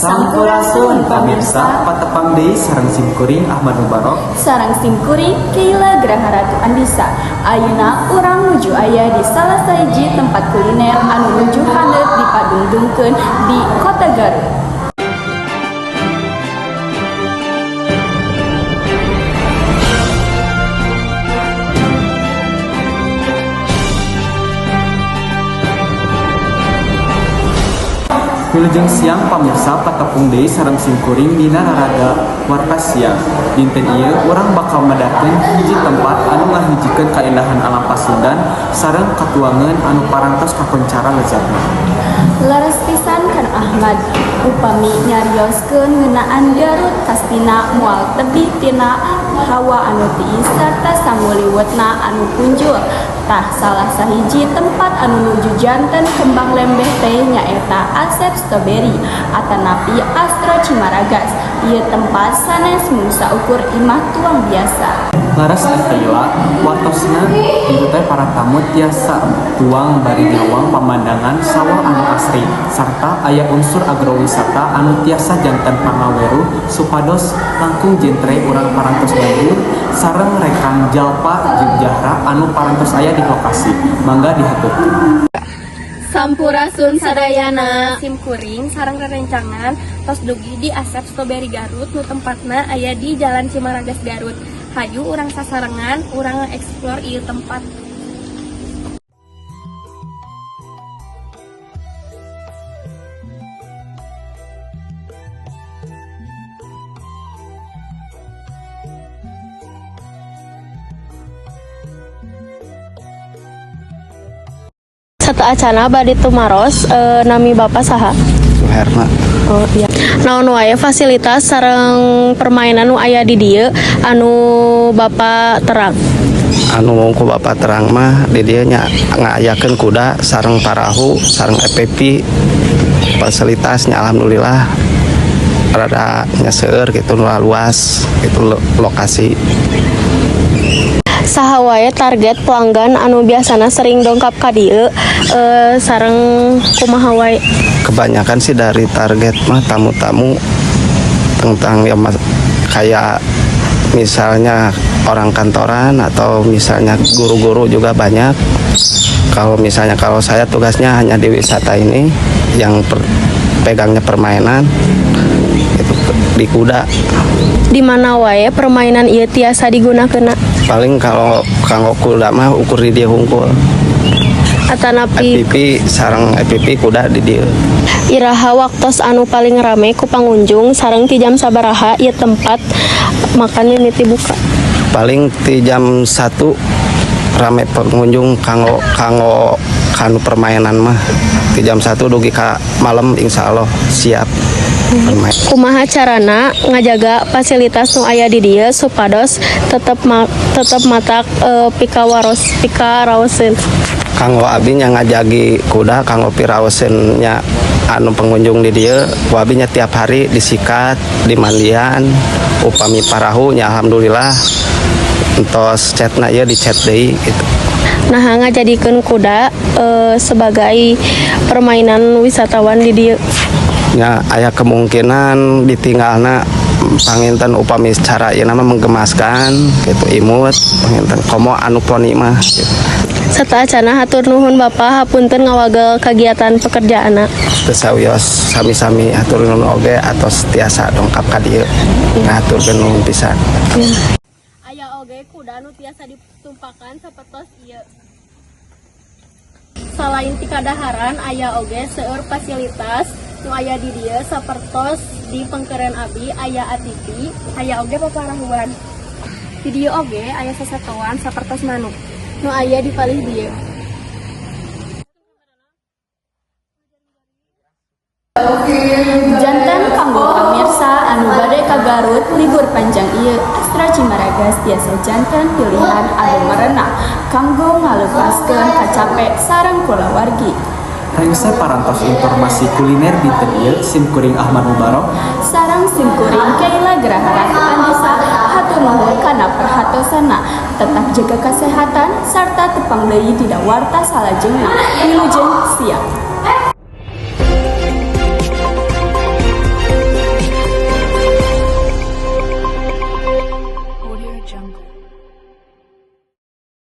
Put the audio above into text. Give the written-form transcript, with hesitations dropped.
Sampurasun pamirsa, patepang deui sareng simkuring Ahmad Mubarok. Sareng simkuring Keila Graha Ratu Andisa. Ayeuna urang nuju aya di salah sahiji tempat kuliner anu nuju haneut dipadungdungkeun di Kota Garut. Wilujeng siang pamirsa, patepung deui sareng simkuring dina raraga Warta Siang. Dinten ieu urang bakal madarkeun hiji tempat anu ngahijikeun kaindahan alam Pasundan sareng katuangeun anu parantos kakoncara lezatna. Leres pisan, Kang Ahmad. Upami nyarioskeun ngeunaan Garut, pastina moal tebih tina hawa anu tiis sarta sangu liwetna anu punjul. Tah, salah sahiji tempat anu nuju janten kembang lembeh teh nyaeta Asep Strawberry atanapi Astro Cimaragas. Ieu tempat sanes mung saukur imah tuang biasa. Leres, Keila, wartosna ditu teh para tamu tiasa tuang bari nyawang pamandangan sawah anu asri sarta aya unsur agrowisata anu tiasa janten pangaweruh supados langkung jentre urang parantos lembur sareng rekan Jalpa jeung Jahra anu parantos aya di lokasi. Mangga dihaturkeun. Sampurasun sadayana. Sim kuring sareng rerencangan tos dugi di Asep Strawberry Garut, nu tempatna aya di Jalan Cimaragas, Garut. Hayu urang sasarengan urang explore ieu tempat. Sateuacana bade tumaros, nami Bapak saha? Suherna. Oh iya. Naon wae fasilitas sareng permainan nu aya di dieu anu Bapak terang? Anu ku Bapak terang mah di dieu nya ngayakeun kuda sareng parahu sareng ATV. Fasilitasnya alhamdulillah rada nya seueur gitu, nu luas gitu lokasi. Saha wae target pelanggan anu biasana sering dongkap ka dieu, sareng kumaha wae? Kebanyakan sih dari target mah tamu-tamu tentang ya mas, kayak misalnya orang kantoran atau misalnya guru-guru juga banyak. Kalau misalnya kalau saya tugasnya hanya di wisata ini yang pegangnya permainan itu di kuda. Di mana wae permainan ieu tiasa digunakeun? Paling kalau kanggo kuda mah ukur di dieu hungkul. Atanapi ATV sareng ATV kuda di dieu. Iraha waktos anu paling rame ku pangunjung sareng ti jam sabaraha ieu tempat makan mimiti buka? Paling di jam 1 rame pengunjung kanggo kanggo kanu permainan mah di jam 1 dugi ka malam, insya Allah siap bermain. Kumaha carana ngajaga fasilitas nu aya di dieu supados tetep matak pikawaros pikaraoseun? Kanggo abi nya ngajagi kuda kanggo piraoseun nya anu pengunjung di dieu, ku abi nya tiap hari disikat, dimandian. Upami parahu nya alhamdulillah entos catna ieu dicat deui gitu. Nah, ngajadikeun kuda sebagai permainan wisatawan di dieu? Nya aya kemungkinan ditinggalna panginten upami secara ieu mah menggemaskan gitu, imut panginten, komo anu poni mah gitu. Sateuacana hatur nuhun Bapak, hapunten ngawagel kegiatan pekerjaanna. Teu sawios, sami-sami, hatur nuhun oge atos tiasa dongkap ka dieu, ngahaturkeun nuhun pisan. Aya oge kuda nu tiasa ditumpakan sapertos ieu. Salain ti kadaharan, aya oge seueur fasilitas nu aya di dieu, sapertos di pengkeren abi aya ATV, Aya oge paparahuan. Di dieu oge aya sasatoan sapertos manuk nu aya di palih dieu. Janten kanggo pamirsa anu bade ka Garut libur panjang ieu, Astra Cimaragas tiasa janten pilihan anu merenah kanggo ngalepaskeun kacape sareng kulawargi. Rengse parantos informasi kuliner dinten ieu, simkuring Ahmad Mubarok sareng simkuring Keila Graha Ratu Andisa hatur nuhun kana perhatosana. Tetap jaga kesehatan sarta tepang deui dina warta salajengna. Wilujeng siang.